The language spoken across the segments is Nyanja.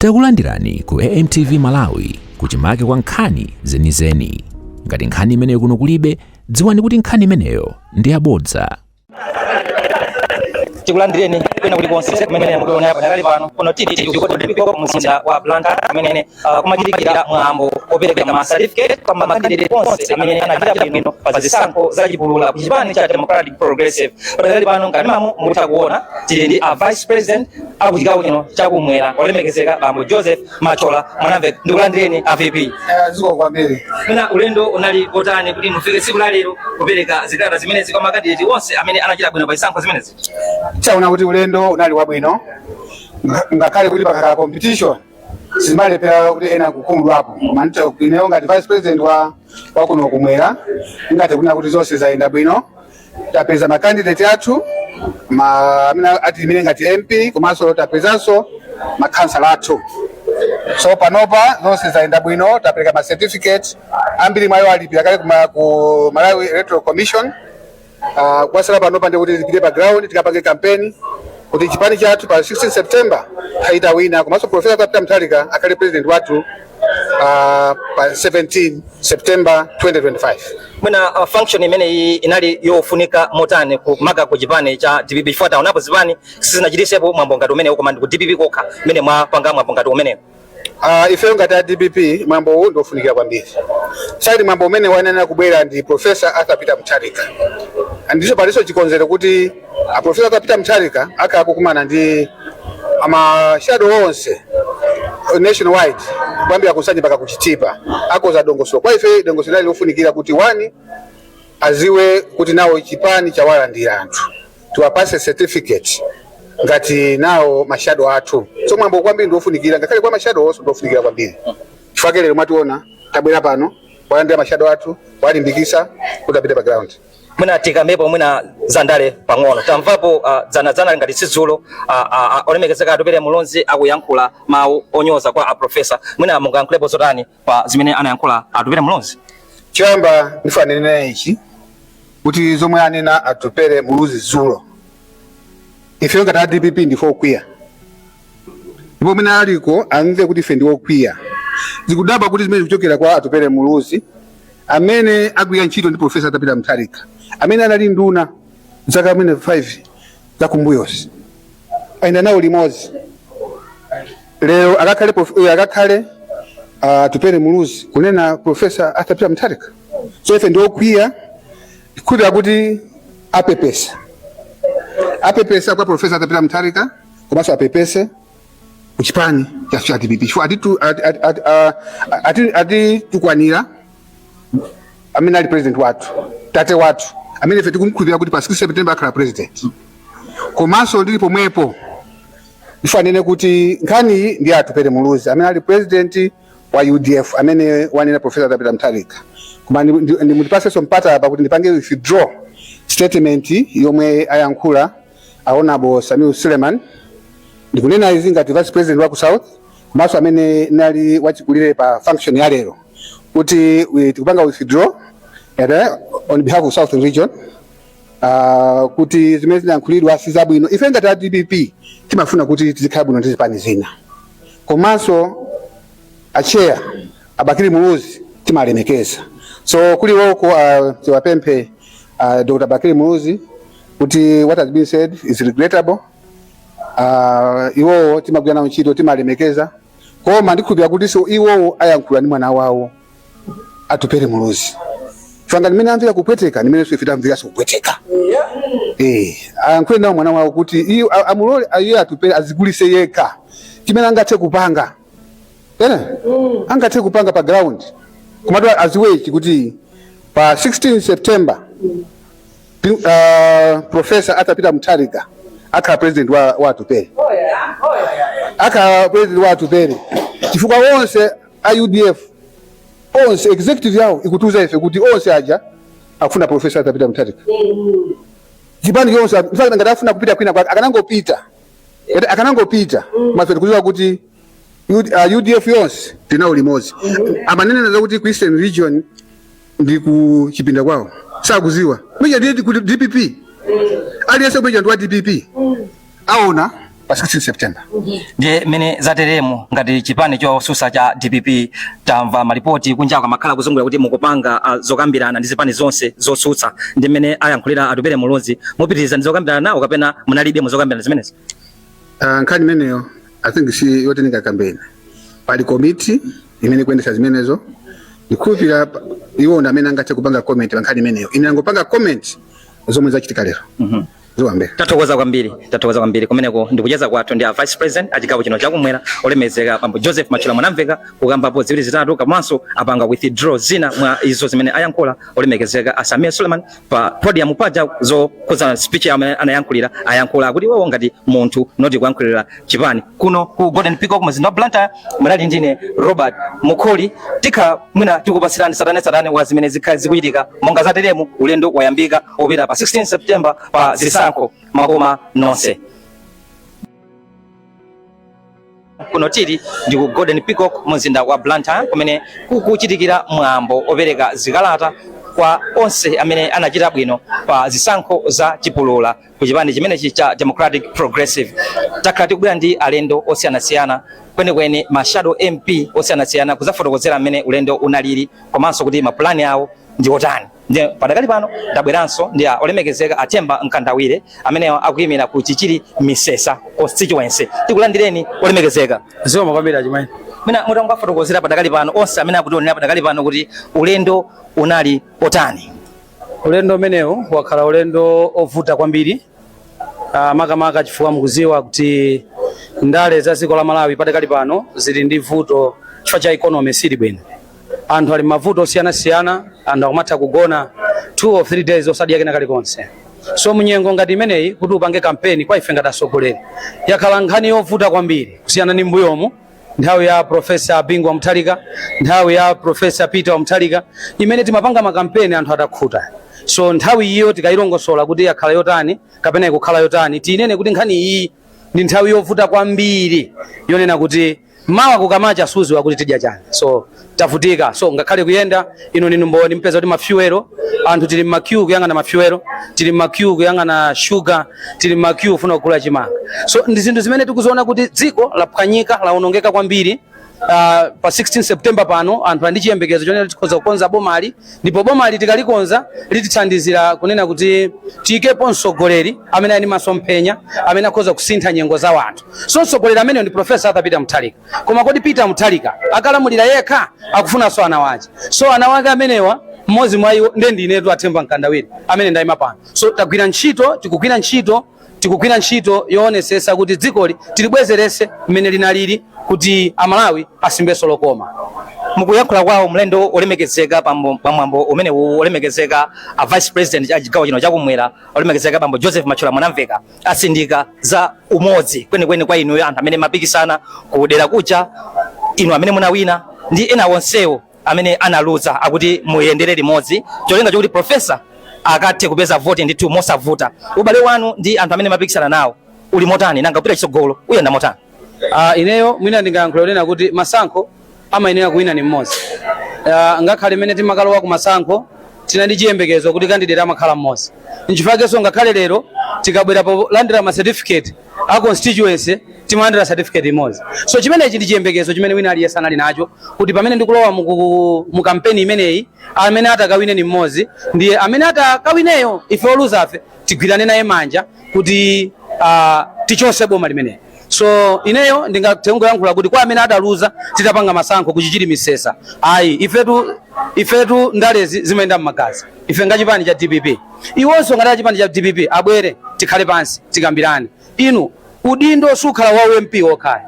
Takulandirani ku AMTV Malawi, kuchimake kwa nkhani zenizeni. Ngati nkhani imeneyo kuno kulibe, dziwani kuti nkhani imeneyo ndi yabodza. Tikulandireni kwina kulikonse kumene mukuona padakali pano. Kuno tili ku mzinda wa Blantyre, kumene kumachitikira mwambo opereka ma certificate kwa ma candidate onse amene anachita bwino pa zisankho zachipulula ku chipani cha Democratic Progressive. Padakali pano mkatimamo mukutha kuona tili ndi a vice president aku chigawo chino chakumwera, olemekezeka bambo Joseph Machola Mwanamveka. Ndikulandireni a VP. Zikomo kwambiri. Mwina ulendo unali otani kuti mufike tsiku la lero kupereka zikalata zimenezi kwa ma candidate onse amene anachita bwino pa zisankho zimenezi? Chaona kuti ulendo unali wabwino, ngakhale kuti pakakhala competition sizimalephera kuti ena kukhumudwapo, koma ndithu ineyo ngati vice president wa kuno kumwera ngati kunena kuti zonse zayenda bwino. Tapeza ma candidate athu amene atiimire ngati MP, komanso tapezanso makhansala athu. So panopa zonse zayenda bwino, tapereka ma certificate ambiri, mwayo alipira kale ku Malawi Electoral Commission. Kwasala panopa ndi kuti tipite pa ground tikapange campaign kuti chipani chathu pa 16 September thaita wina, komanso Professor Peter Mutharika akhale president wathu pa 17 September 2025. Mwina function imeneyi inali yofunika motani kumaka ku chipani cha DPP, chifukwa taonapo zipani sizinachitisepo mwambo ngati umenewu, koma ndi ku DPP kokha mmene mwapanga mwambo ngati umenewu? Ifeyo ngati a DPP, mwambo uwu ndiofunikira kwambiri. Sali mwambo umene wanena kubwera ndi Professor Arthur Peter Mutharika, ndiso palinso chikonzero kuti a Professor Arthur Peter Mutharika akhala kukumana ndi ama shadow onse nationwide, kuyambira ku Nsanje mpaka ku Chitipa, akoza dongosolo. Kwa ife dongosolo linali lofunikira kuti one aziwe kuti nawo chipani chawalandira anthu, tiwapase certificate ngati nawo ma shadow athu. So mwambo kwambiri ndiofunikira, ngakhale kwa ma shadow onso ndiofunikira kwambiri, chifukwa lero mwationa tabwera pano kuwalandira ma shadow athu, kuwalimbikisa kuti apite pa ground. Mwina tikambepo mwina zandale pang'ono. Tamvapo dzanadzana ngati sidzulo olemekezeka Atupele Muluzi akuyankhula mawu onyoza kwa a professor. Mwina mungayankhulepo zotani pa zimene anayankhula Atupele Muluzi? Choyamba ndifuna nene ichi, kuti zomwe anena Atupele Muluzi dzulo, ife ngati a DPP ndife okwiya, ndipo mwina aliko amve kuti ife ndi okwiya. Zikudabwa kuti zimene zikuchokera kwa Atupele Muluzi, amene agwira ntchito ndi Professor Arthur Peter Mutharika, amene anali nduna zaka amene 5 zakumbuyozi, ayenda nawo limodzi. Lero akakhale Atupele Muluzi kunena Professor Arthur Peter Mutharika. So ife ndi okwiya kukhulupirira kuti apepesa, apepesa kwa Professor Arthur Peter Mutharika, komanso apepese kuchipani cha DPP, chifukwa atitukwanira amene ali president wathu, tate wathu, amene ife tikumkhulupirira kuti pa 6 September akhala president. Komanso ndili pomwepo ndifanene kuti nkhani iyi ndi Atupele Muluzi amene ali president wa UDF, amene wanena Professor Arthur Peter Mutharika. Koma ndimutipasenso mpata apa kuti ndipange withdraw statement yomwe ayankhula a Honorable Sameer Suleman. Ndikunena izi ngati vice president wa ku South, komanso amene nali wachikulire pa function ya lero, kuti tikupanga withdraw on behalf of South Region, kuti zimene zinayankhulidwa si zabwino. Ife ngati a DPP timafuna kuti tizikhala bwino ndi zipani zina, komanso a chair a Bakili Muluzi timalemekeza. So kuliwoko tiwapemphe Dr. Bakili Muluzi kuti what has been said is regrettable. Iwowo timagwira nawo ntchito, timalemekeza, koma ndikhulupirira kuti so iwowo ayankhula ndi mwana wawo Atupele Muluzi, chifukwa ndimene amvera kupweteka, ndimene ife tamveranso kupweteka. Ayankhule nawo mwana wawo kuti iye amulole iye Atupele azigulise yekha chimene angathe kupanga ene angathe kupanga pa ground, komatu aziwechi kuti pa 16 September Professor Arthur Peter Mutharika akhala president wa Atupele, akhala president wa Atupele, chifukwa onse a UDF onse executive yawo ikutiuza ife kuti onse aja akufuna Professor Arthur Peter Mutharika. Chipani chonse, in fact, ngati afuna kupita kwina kwake akanangopita. Ngati akanangopita, mafe tikudziwa kuti UDF yonse tinawo limodzi. Amanena zakuti ku Eastern Region ndi ku chipinda kwawo, sakuziwa mija ndi ku DPP. Aliyense kumija ndi wa DPP, aona. pa 16 September. Ndiye mmene zateremo, ngati chipani chosusa cha DPP, tamva malipoti kunjako amakhala kuzungulira kuti mukupanga zokambirana ndi zipani zonse zotsutsa. Ndi mmene ayankhulira Atupele Muluzi, mupitiriza ndi zokambirana nawo kapena munalibe muzokambirana zimenezi? Nkhani imeneyo I think si yoti ndingakambene. Pali komiti imene ikuyendetsa zimenezo. Ndikhulupirira iwo ndi amene angathe kupanga comment pa nkhani imeneyo. Ine angopanga comment zomwe zachitika lero. Ziwambe. Tathokoza kwambiri, tathokoza kwambiri. Kumeneko ndikucheza kwathu ndi a vice president a chigawo chino chakumwera, olemekezeka bambo Joseph Matchula Mwanamveka, kukambapo ziwiri zitatu, komanso apanga withdraw zina mwa izo zimene ayankhula olemekezeka a Sameer Suleman pa podium paja zokhuza speech yawo amene anayankhulira. Ayankhula kuti iwowo ngati munthu, not kuyankhulira chipani. Kuno ku Golden Peacock, mzinda wa Blantyre, munali ndine Robert Mukholi. Tikha mwina tikupasirani satane satane wa zimene zikhala zikuchitika. Monga zateremu, ulendo wayambika opita pa 16 September pa zisankho. Makoma nonse. Kuno tili ndi ku Golden Peacock, mzinda wa Blantyre, kumene kukuchitikira mwambo opereka zikalata kwa onse amene anachita bwino pa zisankho za chipulula ku chipani chimenechi cha Democratic Progressive. Takhala tikubwera ndi alendo osiyanasiyana, kwenikweni ma shadow MP osiyanasiyana, kuzafotokozera mmene ulendo unalili komanso kuti mapulani awo ndi otani. Ndiye padakali pano ndabweranso ndi a olemekezeka a Themba Mkandawire amene akuyimira ku Chichiri Misesa constituency. Tikulandireni, olemekezeka. Zikomo kwambiri, achimwene. Mwina mutangofotokozera padakali pano onse amene akutionera padakali pano kuti ulendo unali otani? Ulendo umenewu wakhala ulendo ovuta kwambiri, makamaka chifukwa mukuziwa kuti ndale za dziko la Malawi padakali pano zili ndi vuto chifukwa cha economy sili bwino. Anthu ali mavuto osiyanasiyana, anthu akumatha kugona 2 or 3 days osadya kena kalikonse. So munyengo ngati imeneyi, kuti upange kampeni, kwa ife ngati atsogoleri yakhala nkhani yovuta kwambiri kusiyana ndi mbuyomu, nthawi ya Professor Bingu wa Mutharika, nthawi ya Professor Peter wa Mutharika, imene timapanga makampeni anthu atakhuta. So nthawi iyo tikayilongosola kuti yakhala yotani kapena ikukhala yotani, tinene kuti nkhani iyi ndi nthawi yovuta kwambiri, yonena kuti mawa kukamacha suziwa kuti tidya chani. So tavutika. So ngakhale kuyenda ino ninu mboni, mpeza kuti mafuel, anthu tili mma queue kuyang'ana mafuel, tili mma queue kuyang'ana sugar, tili mma queue kufuna kugula chimanga. So ndi zinthu zimene tikuziona kuti dziko laphwanyika, lawonongeka kwambiri. Pa 16 September pano anthu ali ndi chiyembekezo chonena kuti tikhoza kukonza bomali, ndipo bomali tikalikonza litithandizira kunena kuti tiyikepo mtsogoleri amene ali ndi masomphenya, amene akhoza kusintha nyengo za wanthu. So mtsogoleri ameneyo ndi Professor Arthur Peter Mutharika. Koma kodi Peter Mutharika akalamulira yekha? Akufunanso ana wake. So ana wake amenewa, mmodzi mwa iwo nde ndinetu, a Themba Mkandawire amene ndayima pano. So tagwira ntchito, tikugwira ntchito, tikugwira ntchito yoonesesa kuti dzikoli tilibwezerese mmene linalili, kuti Amalawi asimbenso lokoma. Mukuyankhula kwawo mlendo olemekezeka pamwambo umene olemekezeka a vice president a chigawo chino chakumwera, olemekezeka bambo Joseph Matchula Mwanamveka, asindika za umodzi kwenikweni kwa inuyo anthu amene mapikisana kudera kuja, inu amene munawina ndi ena onsewo amene analuza, akuti muyendere limodzi cholinga chokuti professor akathe kupeza voti ndithu mosavuta. Ubale wanu ndi anthu amene mapikisana nawo uli motani? Nanga kupita chitsogolo uyenda motani? Ineyo mwina ndingayankhula kunena kuti masankho amayenera kuwina ni mmodzi. Ngakhale mmene timakalowa ku masankho tina ndi chiyembekezo kuti candidate amakhala mmodzi. Nchifukwa ngakhale lero tikabwera polandira ma certificate a constituency timalandira certificate imodzi. So chimenechi ndi chiyembekezo chimene wina aliyense anali nacho, kuti pamene ndikulowa mu kampeni imeneyi, amene atakawine ni mmodzi, ndiye amene atakawineyo ife oluzafe tigwirane naye manja kuti tichose boma limeneli. So ineyo ndingathe kungoyankhula kuti kwa amene adaluza titapanga masankho ku Chichiri Misesa, ayi, ifetu ndalezi zimayenda mmagazi. Ife ngachipani cha DPP, iwonso ngati achipani cha DPP abwere, tikhale pansi, tikambirane. Inu, udindo sukhala wa MP wokhala.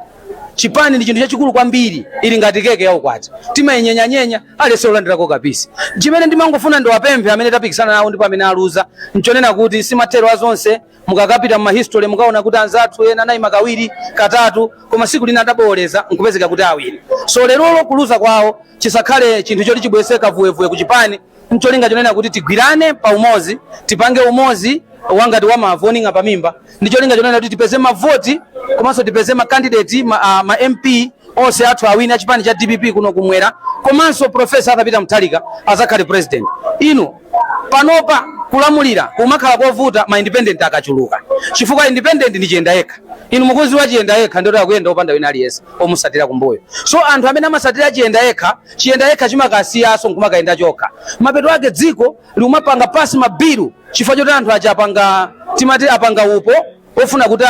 Chipani ndi chinthu chachikulu kwambiri, ili ngati keke ya ukwati, timayinyenyanyenya, alese ulandirako kapisi. Chimene ndimangofuna ndiwapemphe amene tapikisana nawo ndipo amene aluza nchonena kuti simathero azonse. Mukakapita mma history mukaona kuti anzathu ena anayima kawiri, katatu, koma siku lina adaboleza nkupezeka kuti awiri. So lerolo kuluza kwawo chisakhale chinthu choti chibwese kavuwevuwe ku chipani, ncholinga chonena kuti tigwirane pa umozi, tipange umozi wangati wa mavu oning'a pamimba, ndi cholinga chonena kuti tipeze mavoti komanso tipeze ma candidate ma MP onse athu awiri achipani cha DPP kuno kumwera, komanso Professor Arthur Peter Mutharika azakhale president. Inu, panopa Kulamulira kumakhala kovuta ma independent akachuluka, chifukwa independent ndi chiyenda yekha. Inu mukuziwa, chiyenda yekha ndoti akuyenda opanda wina aliyense omusatira kumbuyo. So anthu amene amasatira chiyenda yekha, chiyenda yekha chimakasiyaso nkumakayenda chokha. Mapeto ake dziko limapanga pass ma bill chifukwa choti anthu aja apanga, timati apanga upo ofuna kuti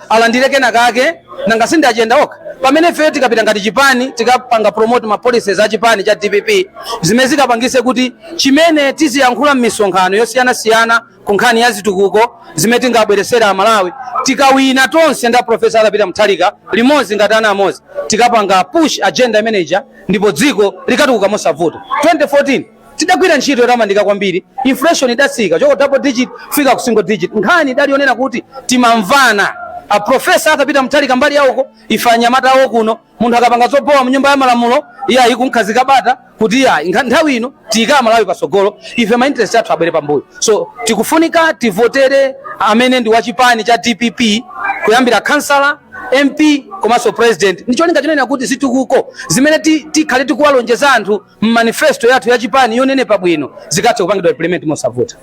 alandire kena kake, nanga sindi achiyenda okha. Pamene ife tikapita ngati chipani, tikapanga promote ma policies a chipani cha DPP zimene zikapangise kuti chimene tiziyankhula m'misonkhano yosiyanasiyana ku nkhani ya zitukuko zimene tingabweresera Amalawi, tikawina tonse nda Professor Arthur Peter Mutharika limodzi ngati ana amodzi, tikapanga push agenda imeneja ndipo dziko likatukuka mosavuta. 2014 tidagwira ntchito yotamandika kwambiri. Inflation idatsika choko double digit kufika ku single digit. Nkhani idalionera kuti timamvana, a Professor Arthur Peter Mutharika mbali yawoko, ife anyamata awo kuno. Munthu akapanga zobowa mnyumba ya malamulo, iye ayikunkhazika bata kuti iya, nthawi ino tiyika Amalawi pasogolo, ife ma interest athu abwere pambuyo. So tikufunika tivotere amene ndi wachipani cha DPP, kuyambira kansala, MP komanso president, ndicholinga chinena kuti zitukuko zimene tikhale tikuwalonjeza anthu mmanifesto yathu ya chipani yonenepa bwino zikathe kupangidwa implement mosavuta.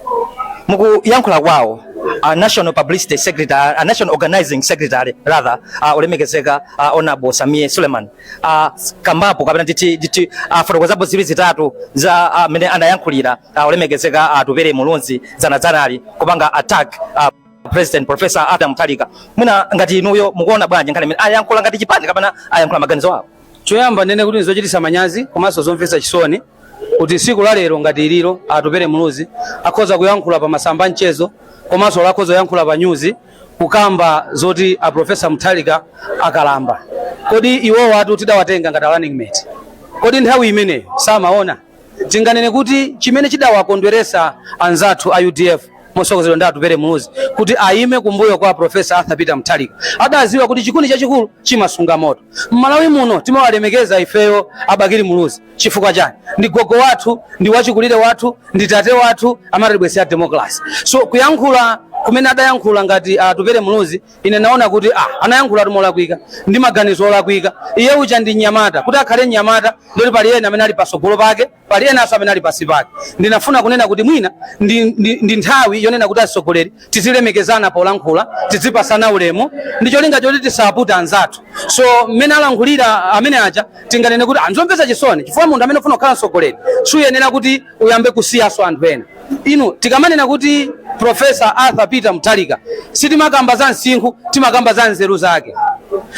Mukuyankhula kwawo, a national publicity secretary, a national organizing secretary rather, olemekezeka Honorable Sameer Suleman, kambapo kapena nditi fotokozapo ziwiri zitatu za amene anayankhulira olemekezeka Atupele Muluzi dzanadzanali kupanga attack President Professor Arthur Mutharika. Mwina ngati inuyo mukuona bwanji nkhani imene ayankhula ngati chipani kapena ayankhula maganizo awo? Choyamba ndene kuti ndizochititsa manyazi komanso zomvetsa chisoni kuti tsiku la lero ngati iliro Atupele Muluzi akhoza kuyankhula pa masamba mchezo komanso akhoza kuyankhula pa nyuzi kukamba zoti a Professor Mutharika akalamba. Kodi iwowo atu tidawatenga ngati a running mate, kodi nthawi imeneyo samaona? Tinganene kuti chimene chidawakondweresa anzathu a UDF mosokozedwa ndi Atupele Muluzi kuti ayime kumbuyo kwa Professor Arthur Peter Mutharika, adaziwa kuti chikuni chachikulu chimasunga moto. Mmalawi muno timawalemekeza ifeyo a Bakili Muluzi. Chifukwa chani? Ndi gogo wathu, ndi wachikulire wathu, ndi tate wathu amatibwesera democracy. So kuyankhula kumene adayankhula ngati Atupele Muluzi, ine naona kuti anayankhula molakwika ndi maganizo olakwika. Iye uja ndi mnyamata. Kuti akhale mnyamata ndoti pali ena amene ali pasogolo pake, pali enanso amene ali pasi pake. Ndinafuna kunena kuti mwina ndi nthawi yonena kuti atsogoleri tizilemekezana polankhula, tizipasana ulemu ndi cholinga choti tisaputa anzathu. So mmene alankhulira amene aja, tinganene kuti anzomvetsa chisoni, chifukwa munthu amene ufuna kukhala mtsogoleri suyenera kuti uyambe kusiyaso anthu ena. Inu, tikamanena kuti Professor Arthur Peter Mutharika, sitimakamba za msinkhu, timakamba za nzeru zake.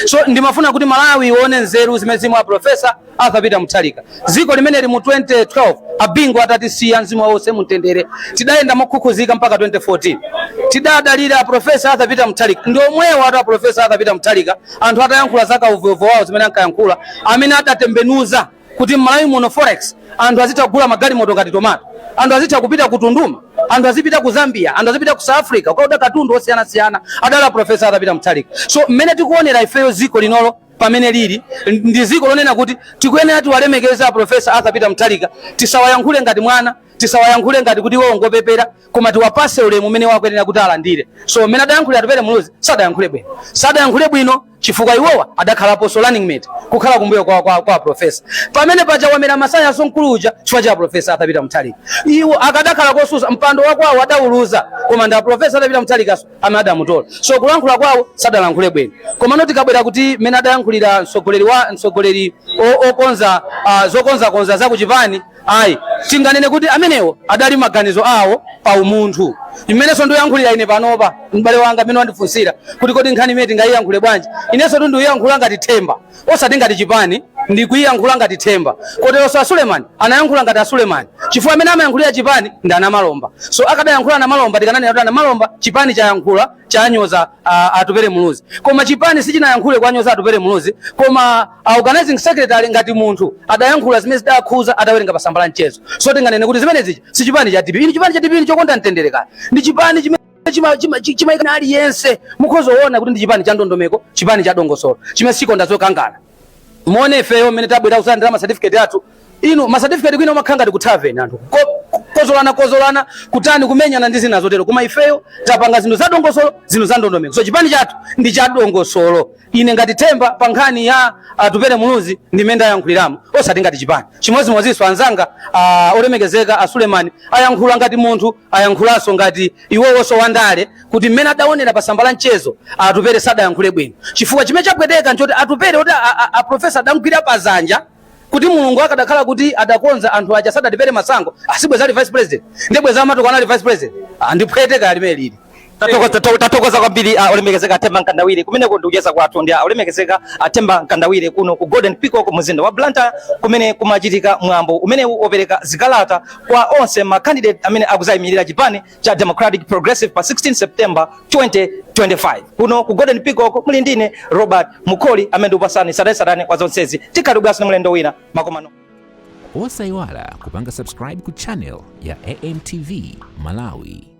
So ndimafuna kuti Malawi ione nzeru zimene zimwe a Professor Arthur Peter Mutharika. Dziko limeneli mu 2012 a Bingu atatisiya, mzimu wawo mumtendere, tidayenda mokhukhuzika mpaka 2014. Tidadalira a Professor Arthur Peter Mutharika. Ndi omwewo atu a Professor Arthur Peter Mutharika, anthu atayankhula za kauvovo wawo zimene ankayankhula, amene adatembenuza kuti m'Malawi muno forex, anthu azitha kugula magalimoto ngati tomato, anthu azitha kupita ku Tunduma, anthu azipita ku Zambia, anthu azipita ku South Africa kukaoda katundu osiyanasiyana, adala Professor Arthur Peter Mutharika. So mmene tikuonera ifeyo dziko linolo pamene lili, ndi dziko lonena kuti tikuyenera tiwalemekeza Professor Arthur Peter Mutharika. Tisawayankhule ngati mwana, tisawayankhule ngati kuti iwo ngopepera, koma tiwapase ulemu umene wakuyenera kuti alandire. So mmene adayankhulira Atupele Muluzi, sadayankhule bwino, sadayankhule bwino, chifukwa iwowa adakhalaponso running mate, kukhala kumbuyo kwa professor. Pamene paja wamera masayaso mkulu uja chifukwa cha Professor Arthur Peter Mutharika. Iwo akadakhala kosusa, mpando wakwawo adawuluza, koma ndi Professor Arthur Peter Mutharikaso amene adamutola. So kulankhula kwawo sadalankhule bwino. Koma no tikabwera kuti mmene adayankhulira mtsogoleri wa mtsogoleri okonza zokonzakonza za kuchipani, ayi, tinganene kuti amenewo adali maganizo awo pa umunthu. Imenenso ndikuyankhulira ine panopa, m'bale wanga amene wandifunsira kuti kodi nkhani imene tingayiyankhule bwanji, inenso tu ndikuyankhula ngati Themba, osati ngati chipani. Ndikuyiyankhula ngati Themba. Koteronso a Suleiman anayankhula ngati a Suleiman, chifukwa amene amayankhulira chipani ndi anamalomba. So akadayankhula anamalomba, tikananena kuti anamalomba, chipani chayankhula, chanyoza Atupele Muluzi. Koma chipani sichinayankhule kwanyoza Atupele Muluzi, koma organizing secretary ngati munthu adayankhula zimene zidakhuza adawerenga pa tsamba la mchezo. So tinganene kuti zimene zija si chipani cha DPP. Ini chipani cha DPP chokonda mtendere kale, ndi chipani chimene chimayika aliyense. Mukhozoona kuti ndi chipani cha ndondomeko, chipani cha dongosolo chimene sikonda zokangana. Muone ifeyo mmene tabwera kuzalandira ma certificate athu. Inu, ma certificate kwina umakhala ngati ku tavern, anthu kozolana kozolana, kutani, kumenyana ndi zina zotero. Koma ifeyo tapanga zinthu za dongosolo, zinthu za ndondomeko. So chipani chathu ndi cha dongosolo. Ine ngati Themba, pa nkhani ya Atupele Muluzi, ndimene ndayankhuliramo, osati ngati chipani. Chimodzimodzinso anzanga olemekezeka a Sulemani ayankhula ngati munthu, ayankhulanso ngati iwowonso wandale, kuti mmene adaonera pa tsamba la mchezo, Atupele sadayankhule bwino, chifukwa chimene chapweteka nchoti Atupele kuti a professor adamugwira pazanja, kuti Mulungu akadakhala kuti adakonza anthu aja sadatipere masango, asibweza ali vice president, ndibweza amatuko anali vice president. Andipweteka limene lili. Tathokoza kwambiri, olemekezeka Themba Mkandawire. Kumeneko ndikucheza kwathu ndi olemekezeka Themba Mkandawire kuno ku Golden Peacock, mzinda wa Blantyre, kumene kumachitika mwambo umenewu opereka zikalata kwa onse ma candidate amene akuzayimirira chipani cha Democratic Progressive pa 16 September 2025. Kuno ku Golden Peacock muli ndine Robert Mukoli, amene ndikupasani satani kwa zonsezi. Tikhale kubwaso mlendo wina makomano. Osayiwala kupanga subscribe ku channel ya AMTV Malawi.